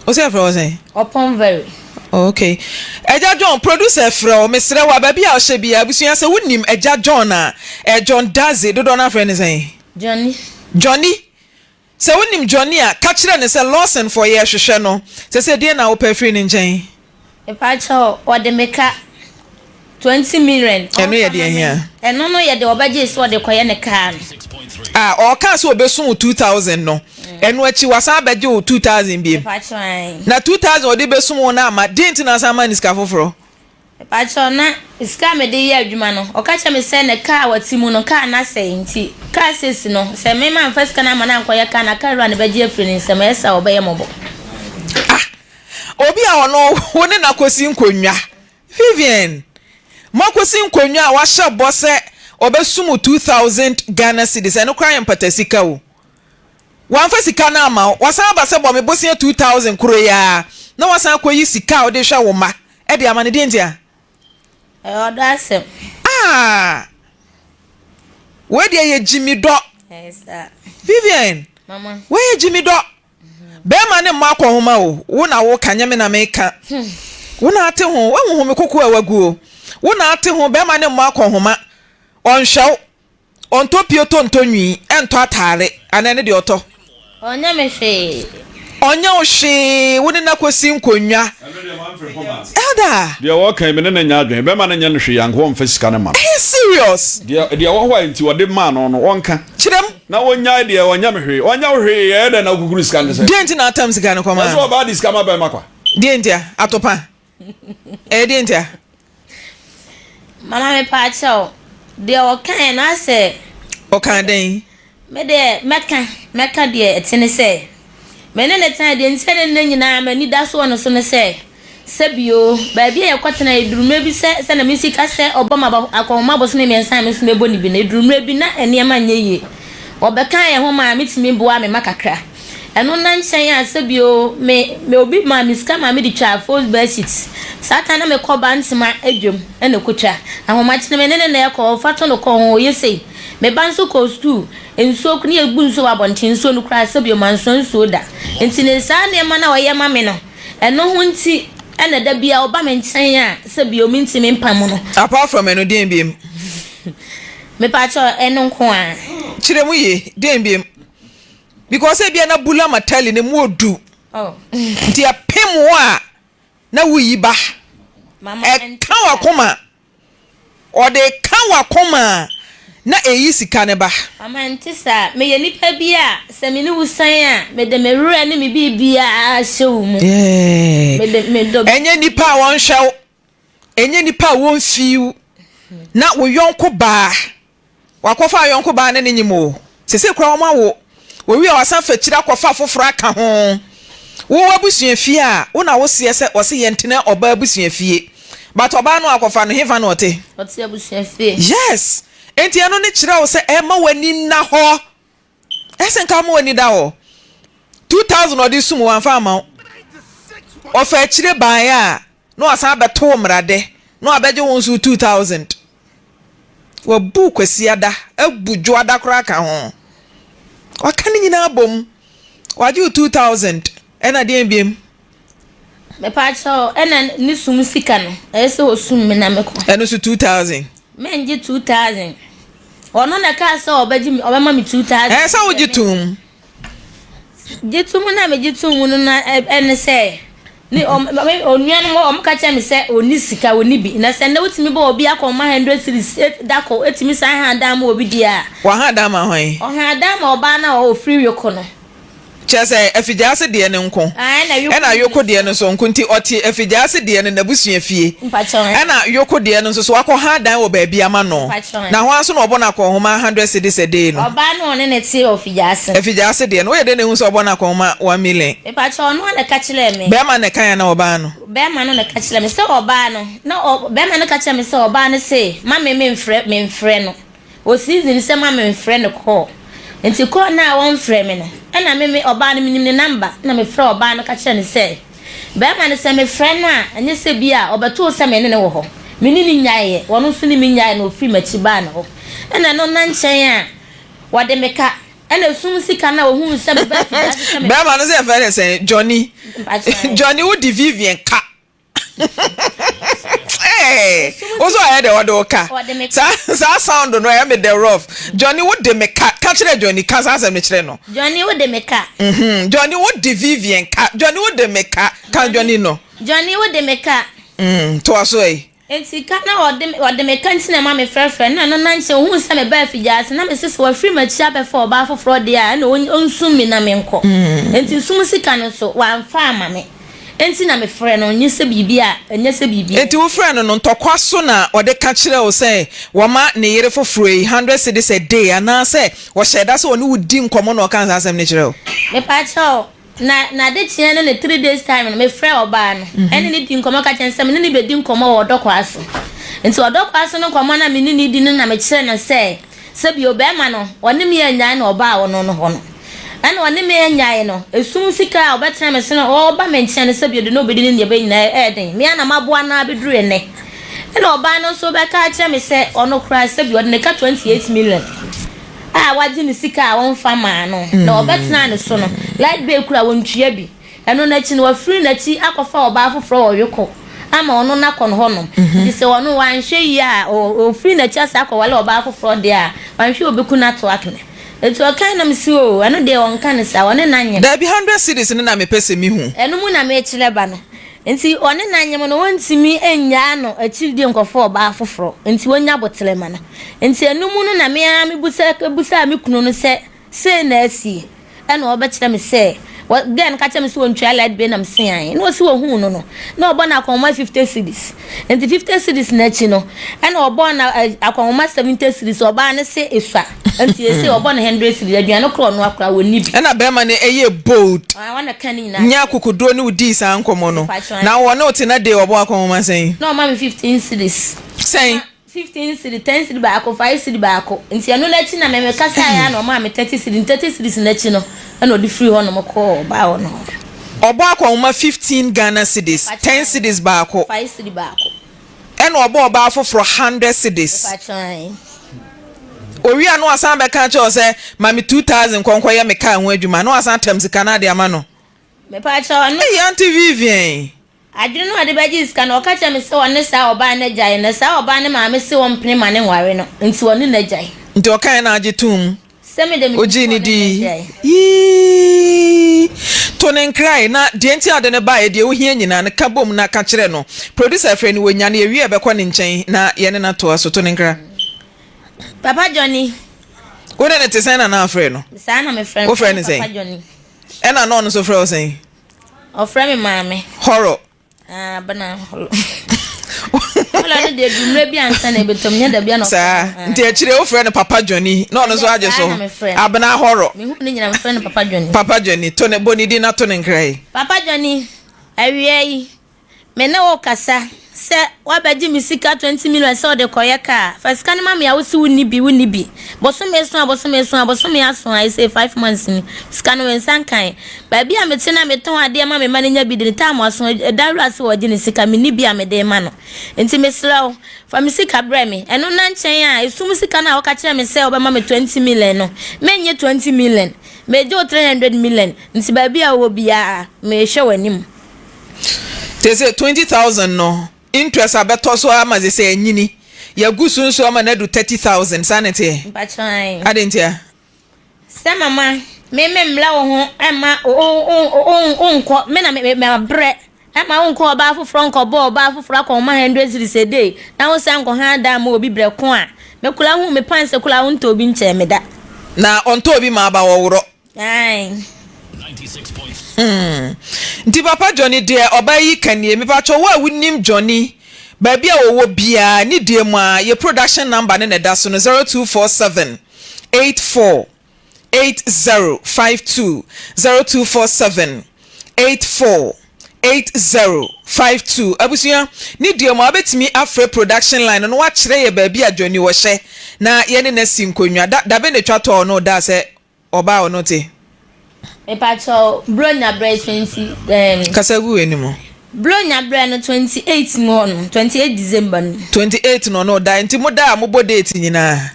Wo sɛ yɛfrɛ hɔ sɛn? Opon Valley. Oh, okay. Agya John, producer frɛ wo, mesrɛ wo a, baabi a ɔhyɛ biara, abusua sɛ wonim Agya John a, eh, John Dadzie, dodoɔ no afrɛ no sɛn? Johnny. Johnny. Sɛ wonim Johnny a, ka kyerɛ no sɛ Lawson foɔ yɛrehwehwɛ no. Sɛsɛ deɛn na wopɛ afiri ne nkyɛn? Mepakyɛw, ɔde me ka 20 million. Ɛno yɛ deɛn hia? Ɛno no yɛ deɛ ɔbɛgyee sɛ ɔde kɔyɛ ne kaa no. Ah, ɔkaa sɛ ɔbɛsu wo 2000 no, ɛno akyi wasan abɛgye wo 2000 biom. Mepakyɛw, ae. Na 2000 a ɔde bɛsum wo no amma, deɛn nti na asan ama no sika foforɔ? Mepakyɛw, na sika a mede yɛ adwuma no, ɔka kyerɛɛ me sɛ ne kaa a ɔte mu no, kaa no asɛe nti, kaa sesi no, sɛ me mamfa sika no amma no ankɔyɛ kaa no a, kaa wura no bɛgye afiri ne nsam, ɛyɛ saa a ɔbɛyɛ mmɔbɔ. Ah! Obi a ɔno wo ne no akɔsi nkonnwa, Vivian, moakɔsi nkonnwa a wahyɛ bɔ sɛ ɔbɛsom wo 2000 Ghana cedis, ɛno koraa yɛ mpatasika o. Wamfa sika no amma wo, wasan aba sɛ bɔ me bosea 2000 koro yi ara, na wasan akɔyi sika a wode hwɛ wo mma de ama no, deɛ ntia? Ɛyɛ ɔdɔ asɛm. Ah! Wei deɛ yɛ gyimi dɔ. Ɛyɛ saa. Vivian, Mama. wei yɛ gyimi dɔ. Bɛrima ne mmɔ akɔnhoma o, wo na woka, nyɛ me na meka. Wo na ate ho, woahu home koko a wagu o. Wo na ate ho, bɛrima ne mmɔ akɔnhoma. Ɔnhwɛ wo. Ɔntɔ pioto ntɔ nwi, ɛntɔ ataare, anaa ɛno deɛ ɔtɔ? Ɔnyɛ me hwee. Ɔnyɛ wo hwee, wo ne no akɔsi nkonnwa. Elder. Deɛ ɔɔka yi me ne no nyɛ adwene, bɛma no nyɛ no hwee anka ɔmfa sika no ma no. Ɛyɛ serious. Deɛ deɛ ɛwɔ hɔ a nti ɔde maa no no ɔnka. Kyerɛ mu. Na ɔnyae deɛ ɔnyɛ me hwee. Ɔnyɛ wo hwee ɛyɛ dɛn na wokukuru sika no te sɛ. Deɛ nti na atam sika no kɔmaa no. Ɛsɛ ɔbaa de sika ma bɛrima kwa. Deɛ nti a? Atopa. Ɛyɛ deɛ nti a? Mama me paakyɛw, deɛ ɔkaeɛ no asɛ. Ɔkaa dɛn? Me deɛ mɛka, mɛka deɛ ɛte ne sɛ, me ne no tenae deɛ nti a ne nnɛ nyinaa m'ani da so wɔ ne so ne sɛ, sɛ bio, baabi a yɛkɔtenae ɛduru mmerɛ bi sɛ, sɛdeɛ mesi ka sɛ ɔbɔ me akɔnhoma bosome mmiɛnsa a me nso mɛbɔ no bi no, ɛduru mmerɛ bi na nneɛma nyɛ yie. Ɔbɛkaa yɛn ho maa metumi boaa me mma kakra. Ɛno nna nkyɛn a sɛ bio me me obi maa me sika maa mede twaa false bed sheet. Saa time na mekɔ Bantama dwam na ɛkɔtwa. Ahomakye no me ne no na ɛkɔ, ɔfa to no kɔ ho, ɔyɛ sei. Me ba nso kɔɔ sukuu, nsuo ne yɛbu nsuo wɔ abɔnten, nsuo no koraa sɛ bio mansoa nsuo da. Nti ne saa nneɛma no a ɔyɛ ma me no, ɛno ho nti na da biara ɔba me nkyɛn a sɛ bio mentumi mpam no. Apart from ɛno deɛn biom? Mepakyɛw ɛno nko a. Kyerɛ mu yie, deɛn biom? Because ebia na Bula Matali no mu odu. Oh. Nti ɛpem wo a na woyi ba. Ɛka w'akoma. Ɔde ka w'akoma a na ɛyi sika no ba. Mama ɛnte saa. Meyɛ nipa bi a sɛ me ne wo san a mede me werɛ ne me biribiara hyɛ wo mu. Mede me dɔ. Ɛnyɛ nipa a wɔnhwɛ wo. Ɛnyɛ nipa a wɔmfii wo. Na wo yɔnko baa. Wakɔfa ayɔnko baa ne ne nyem o. Sesei koraa wɔn awo. Wɔwie a wasan fa akyire akɔfa foforɔ aka ho. Wo w'abusua fie a, wo na wo seɛ sɛ wɔse yɛntena ɔbaa abusua fie. But ɔbaa no a akɔfa no, hefa na ɔte? Ɔte abusua fie. Yes! Enti ɛno ne kyerɛ wo sɛ ɛma w'ani nna hɔ. Ɛsɛ nka woma w'ani da hɔ. 2000 ɔde sum wo, wamfa amma wo. Ɔfa akyire baeɛ a, na wasan abɛto wo mmaradɛ, na wabɛgye wo nso 2000. Wabu Kwasiada, abu Dwoada koraa ka ho. Waka ne nyinaa abom. Wagye wo 2000, ɛna deɛn biom? Mepaakyɛw, ɛna ne sum sika no, ɛyɛ sɛ osum me na mekɔ. Ɛno nso 2000. Mengye 2000. Ɔno na ɛkaa sɛ ɔbɛgye me, ɔbɛma me 2000. Ɛyɛ sɛ wogye tom. Gye tom na megye tom no na ɛne sɛ ne onua no wɔn ka kyerɛ me sɛ ɔnni sika ɔnni bi na sɛ nnɛ wotumi bɔ obi akɔma hundred series da kɔ etumi san ha dan ma obi deɛ a. Waha dan ma hwan? Ɔha dan ma ɔbaa no a ɔfiri Yoko no. Kyerɛ sɛ, Afigyaase deɛ no nko, ɛna Yoko deɛ no nso nko, nti ɔte Afigyaase deɛ no n'abusua fie, ɛna Yoko deɛ no nso so wakɔha dan wɔ baabi ama no, na hɔ ara nso na ɔbɔ no akɔnhoma hundred cedis a day no. Ɔbaa no a ɔne no te wɔ Figyase. Afigyaase deɛ no, woyɛ dɛn na ehu sɛ ɔbɔ no akɔnhoma 1 million? Mepakyɛw, ɔno ara na ɛka kyerɛɛ me. Bɛrima no na ɛkae anaa ɔbaa no? Bɛrima no na ɛka kyerɛɛ me sɛ ɔbaa no, na ɔ, bɛrima no ka kyerɛɛ me sɛ ɔbaa no se ma me memfrɛ, memfrɛ no. Wɔ season sɛ ma me nfrɛ no call nti call no a wɔnfrɛ me no ɛna me me ɔbaa no menim ne number na me frɛ ɔbaa no ka kyerɛ no sɛ bɛɛma no sɛ me frɛ no a ɛnyɛ sɛ bi a ɔbɛtoo sɛ me ne no wɔ hɔ me ne no nyaeɛ ɔno nso ne me nyaeɛ na ɔfiri makyi baa ne hɔ ɛna ɛno nna nkyɛn a wɔde me ka ɛna esum sika no a ɔhuu sɛ me ba fie ase sɛ me Bɛɛma no sɛ yɛfrɛ no sɛn Johnny Johnny wode Vivian ka. Hey, wo so ayɛ dɛ ɔde wo ka saa saa sound no ɛyɛ me dɛ rough. Johnny wo de me ka ka kyerɛ Johnny ka saa asɛm no kyerɛ no. Johnny wo de me ka. Johnny wo de Vivian ka Johnny wo de me ka ka Johnny no. Johnny wo de me ka. Toa so ɛyi. Enti ka na ɔde ɔde me ka nti na ɛma me frɛfrɛ no na ɛno na nkyɛ ohuu sɛ mebaa afigyaase na mese sɛ wafiri m'akyi abɛfa ɔbaa foforɔ deɛ a ɛna ɔnsum me na menkɔ. Enti sum sika no nso wamfa amma me. Enti na mefrɛ no nyɛ sɛ biribi a ɛnyɛ sɛ biribi. Enti wofrɛɛ no no ntɔkwa so na ɔde ka kyerɛɛ wo sɛ wama ne yere foforɔ yi hundred cedis a day anaasɛ ɔhyɛɛ da sɛ ɔne wo di nkɔmmɔ na ɔkaa saa asɛm no kyerɛɛ wo? Mepakyɛw, Na n'adekyeɛ no ne three days time no, mefrɛɛ ɔbaa no ɛne no dii nkɔmmɔ ka kyerɛɛ no sɛ me ne no bɛdi nkɔmmɔ wɔ ɔdɔ kwaa so. Nti ɔdɔ kwaa so no nkɔmmɔ no a me ne no di no na mekyerɛɛ no sɛ, sɛbio bɛrima no ɔne me annyae na ɔbaa ɔno no hɔ no. Ɛna ɔne me annyae no, esum sika a ɔbɛtena me so no ɔreba me nkyɛn no sɛbio de na ɔbɛdi ne nneɛma nyinaa ɛyɛ den. Me ara na maboa no ara bɛduru ɛnnɛ. Ɛna ɔbaa no nso bɛka akyerɛ me sɛ ɔno koraa sɛbio ɔde ne ka 28 million. a wagye ne sika a ɔmfa mmaa no na ɔbɛtenaa ne so no, light bill koraa ɔntua bi. Ɛno no akyi no, wafiri n'akyi akɔfa ɔbaa foforɔ wɔ Yoko ama ɔno no akɔ no hɔnom. Nti sɛ ɔno wanhwɛ yie a, ɔfiri n'akyi asan akɔware ɔbaa foforɔ deɛ a, wanhwɛ yie a ɔbɛku no ato atwene. Nti ɔkae na mese oo, ɛno deɛ ɔnka no saa, ɔne no anyem. Daabi, hundred cedis no na mepɛ sɛ mehu. Ɛno mu na mekyerɛ ba no. Nti ɔne no anyem no wɔntumi nnyaa no akyiridie nkɔfa ɔbaa foforɔ, nti wɔnya aboterɛ ma no. Nti ɛno mu no na me ara me busa busaa me kunu no sɛ sei na asie, ɛna ɔbɛkyerɛ me sɛ, wɔ girl no ka kyerɛ me sɛ ɔntua light bill na me se ae, na ɔse ɔhuu no no na ɔbɔ no akɔnhoma 50 cedis, nti 50 cedis no akyi no ɛna ɔbɔɔ no akɔnhoma 70 cedis, ɔbaa no se esua. Nti ese ɔbɔ no hundred cedis aduane korɔ ɔnoa koraa ɔnni bi. Ɛna bɛɛma no ɛyɛ bold Ah ɔna ka ne nyinaa nya kyerɛ me. akokoduro ne wo dii saa nkɔmɔ no Mepakyɛw na ae. ɔne wo tena day ɔbɔ akɔnhoma sɛn? Na ɔma me 15 cedis. Sɛn? Ɔma. 15 cedi, 10 cedi baako, 5 cedi baako. Nti ɛno no akyi na me mekasaeɛ a na ɔmaa me 30 cedi. Nti 30 cedis no akyi no ɛna ɔde firi hɔ nom kɔɔ ɔbaa hɔ no hɔ. Ɔbɔ akɔnhoma 15 Ghana cedis, 10 cedis baako. 5 cedi baako. Ɛna ɔbɔ ɔbaa foforɔ 100 cedis. Mepakyɛw ae. Owie a na wasan bɛka akyerɛ wo sɛ ma me 2000 nkɔ nkɔyɛ me car ho adwuma na wasan atam sika no ade ama no. Mepakyɛw ɔno. Ei Auntie Vivian. Adwene no a ɔde bɛgye sika no, ɔka kyerɛɛ me sɛ ɔne saa ɔbaa no agyae, na saa ɔbaa no maame se ɔmpene ma no nware no, nti ɔne no agyae. Nti ɔkaeɛ na agye toom? Sɛ me de menim Ogyee sɛ no ɔne no dii? agyae. Yii! To no nkrae, na deɛ nti a ɔde no baeɛ, deɛ wohia nyinaa no, ka bom na ka kyerɛ no. Producer frɛ no, wɔnya no, yɛwie a yɛbɛkɔ ne nkyɛn na yɛne no atoa so. To no nkra. Papa Johnny. Wo ne no te sɛn na na afrɛ no? Saa na mefrɛ no, Wofrɛ mefrɛ no no sɛn? Papa Johnny. Ɛna na ɔno nso frɛ wo sɛn? Ɔfrɛ me maame. Horror. Ah, bana horror. Horror no deɛ du mmerɛ bi ansa na ɛbɛtɔm nyɛ da bi a na Saa nti akyire wofrɛ no Papa Johnny na ɔno nso agye so Abena Horror. Mehu ne nyina mefrɛ no Papa Johnny. Papa Johnny to ne bɔ ne din na to ne nkra yi. Papa Johnny awia yi Me ne wo kasa sɛ woabɛgye me sika 20 million sɛ wode kɔyɛ kaa. Fa sika no ma me a wose wonni bi, wonni bi. Bosome so a bosome so a bosome aso a ɛsei 5 months ni. Sika no me nsa nkae. Baabi a mete na metɔn adeɛ ma me mma no nya bi de no time aso ɛda wura se ɔgye ne sika menni bi a mede rema no. Nti mesrɛ wo fa me sika brɛ me. Ɛno nna nkyɛn a esum sika no a woka kyerɛɛ me sɛ wobɛma me 20 million no mennye 20 million. Megye wo 300 million. Nti baabi a wowɔ biara merehwɛ w'anim. Sese 20,000 no interest abɛtɔ so ara ma sese anyini. Yɛagu so nso ama no adu 30,000 saa na ɛteɛ? Mpakyɛw ae. Adɛn ntia? Sɛ mama me me mmrɛ wo ho mma wo nkɔ me na me mabrɛ ɛma wo nkɔ ɔbaa foforɔ nkɔbɔ ɔbaa foforɔ akɔnma 100 cedis a day na wo san nkɔ han dan ma obi brɛ ko a me koraa hu me pants koraa wo ntɔ obi nkyɛɛ me da. Na ɔntɔ obi ma aba wɔworɔ. Ae. Hmm. Nti papa Johnny deɛ ɔbaa yi ka nie. Mepakyɛw wo a wonim Johnny baabi a ɔwɔ biara ne deɛ mu a yɛ production number no na ɛda so no 0247 84 8052 0247 84 8052 Abusua ne deɛ mu a wobɛtumi afrɛ production line no na wakyerɛ yɛ baabi a Johnny wɔ hyɛ na yɛne no asi nkonnwa. Da da bɛn na ɛtwa tɔɔ no daa sɛ Ɔbaa ɔno te. Mepakyɛw Buronya brɛ 20 ɛɛm. Kasa gu w'anim. Buronya brɛ no 28 mu hɔ nom, 28 December no. 28 na ɔne wo dae, nti mo da a mobɔ date nyinaa?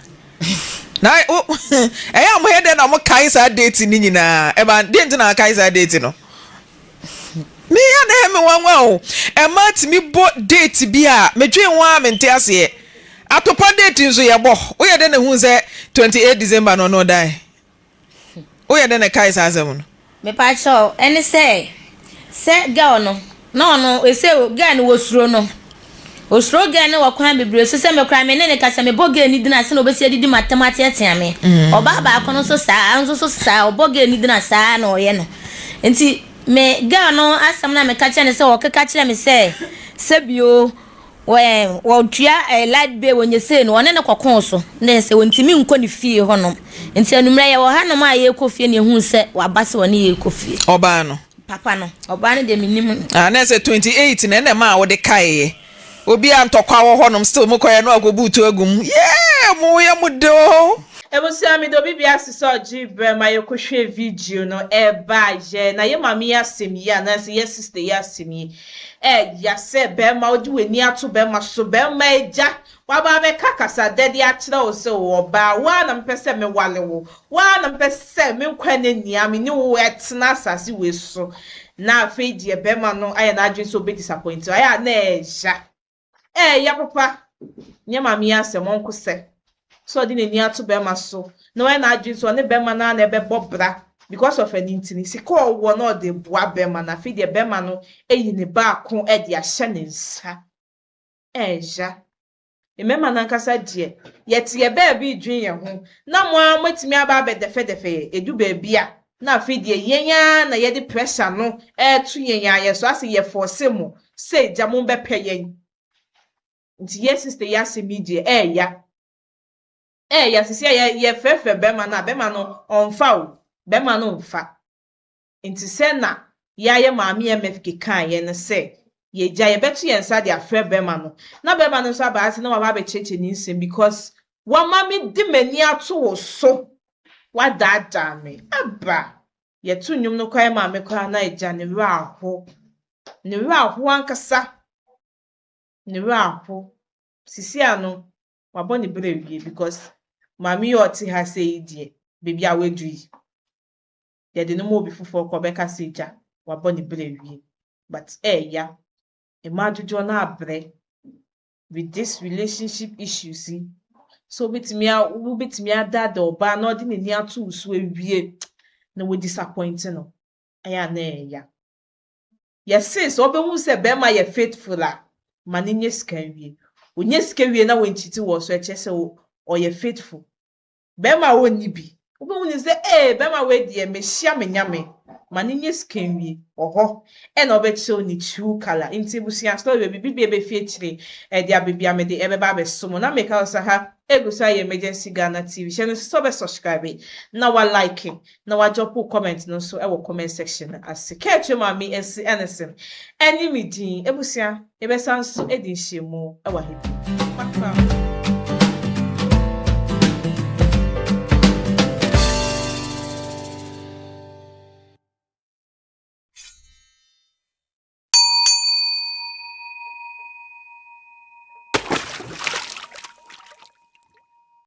Na wo ɛyɛ a moyɛ dɛn na mokae saa date no nyinaa? Ɛba deɛ nti na akae saa date no? Me ya na ɛyɛ me nwanwa o. Ɛmaa tumi bɔ date bi a medwen ho ara mente aseɛ. Atopa date nso yɛbɔ. Woyɛ dɛn na ehuu sɛ 28 December no ɔno ɔdae? Woyɛ dɛn na ɛkae saa asɛm no? Mepakyɛw, ɛne sɛ, sɛ girl no, na ɔno, ese girl no wɔsuro no. Osuro girl no wɔ kwan bebree so, sɛ me koraa me ne no kasa, mebɔ girl no din a, sɛnea obesi adidi m'atam ateatea me. Ɔbaa baako no nso saa, nso so saa, ɔbɔ girl no din a, saa na ɔyɛ no. Nti, me girl no asɛm no a meka kyerɛ no sɛ, ɔkeka kyerɛ me sɛ, sɛbio, wɔ wɔtua light bill, wɔnyɛ sei no, ɔne no kɔkoo so, na ɛsɛ wɔntumi nkɔ ne fie hɔnom. Nti anwummerɛ yɛwɔ hanom a yɛrekɔ fie na yɛhuu sɛ waba sɛ ɔne yɛrekɔ fie. Ɔbaa no. Papa no, ɔbaa no deɛ mennim no. Ah na ɛsɛ 28 na ɛna ɛmaa wode kaeɛ. Obi a ntɔkwa wɔ hɔnom still mokɔeɛ na wakɔbu tuo agu mu. Yeah mo yɛ mo de oo. Abusua meda obi biara ase sɛ ɔgyee berɛ ma yɛkɔhwɛɛ video no ɛbaeɛ na yɛ maame yi asɛm yi anaasɛ yɛ sister yi asɛm yi ɛya sɛ bɛrima wode w'ani ato bɛrima so bɛrima agya Waba abɛka kasadɛ de akyerɛ wo sɛ, O ɔbaa, wo ara na mepɛ sɛ meware wo, wo ara na mepɛ sɛ me nkwa nna nyinaa me ne wo tena asase wei so. Na afei deɛ barima no ayɛ n'adwene sɛ ɔbɛdisappoint wo, ayɛ a na ɛɛya. Ɛɛya papa. Nyɛ maame yi asɛm, ɔnko sɛ sɛ ɔde n'ani ato barima so na wayɛ n'adwene sɛ ɔne barima no ara na ɛbɛbɔ bra because of ɛno nti no, sika a ɔwɔ no ɔde boa barima no. Afei deɛ barima no ayi ne baako de ahyɛ ne nsa. Ɛɛya. Mmarima no ankasa deɛ, yɛte yɛn baabi redwene yɛn ho, na mo ara moatumi aba abɛdɛfɛdɛfɛ yɛn. Ɛdu baabi a, na afei deɛ yɛn ara na yɛde pressure no reto yɛn ara yɛn so, asɛ yɛfɔɔse mo sɛ gya mombɛpɛ yɛn. Nti yɛn sister yi asɛm yi deɛ, ɛɛya. Ɛɛya, seesei a yɛfrɛfrɛ bɛrima no a, bɛrima no ɔmfa o, bɛrima no mfa. Nti sɛ na yɛayɛ Maame MFK kaeɛ no sɛ. Yɛgya yɛbɛto yɛn nsa de afrɛ bɛrima no na bɛrima no nso aba ase na waba abɛkyerɛkyerɛ ne nsɛm because wama me de m'ani ato wo so, wadaadaa me. Aba yɛto nnwom no koraa maame koraa na agya ne werɛ aho, ne werɛ aho ankasa, ne werɛ aho. Sisi ano wabɔ ne berɛ awie because maame yi a ɔte ha sɛ yi deɛ, baabi a wadu yi, yɛde no ma obi foforɔ kɔ ɔbɛka sɛ agya wabɔ ne berɛ awie. But ɛɛya, mmaa dodoɔ no abrɛ with this relationship issues yi. So wobɛtumi a wobɛtumi adaadaa ɔbaa na ɔde n'ani ato wo so awie na wo disappoint no, ɛyɛ a na ɛɛya. Yɛse sɛ ɔbɛhu sɛ bɛrima yɛ faithful a, ma ne nye sika wie. Onye sika wie na wɔnkyiti wɔ so, ɛkyerɛ sɛ ɔyɛ faithful. Bɛrima a ɔnni bi, wobɛhu ne sɛ ee bɛrima wei deɛ mehyia me nyame, ma ne nye sika nwie ɔhɔ ɛna ɔbɛkyerɛw ne true colour. Nti ebusua, story wɔ bibi bi ebefi akyire ɛde abɛbi a mede ɛbɛba abɛso mo na meka sɛ ha egu so ayɛ Emergency Ghana TV. Hyɛ no nso sɛ ɔbɛ subscribe na wa like na wa drop comment no nso ɛwɔ comment section no ase. Kɛɛtwe maame esi ɛne ɛne mi din. Ebusua, yɛbɛsan so edi nhyiamu ɛwɔ ha bi. Makra.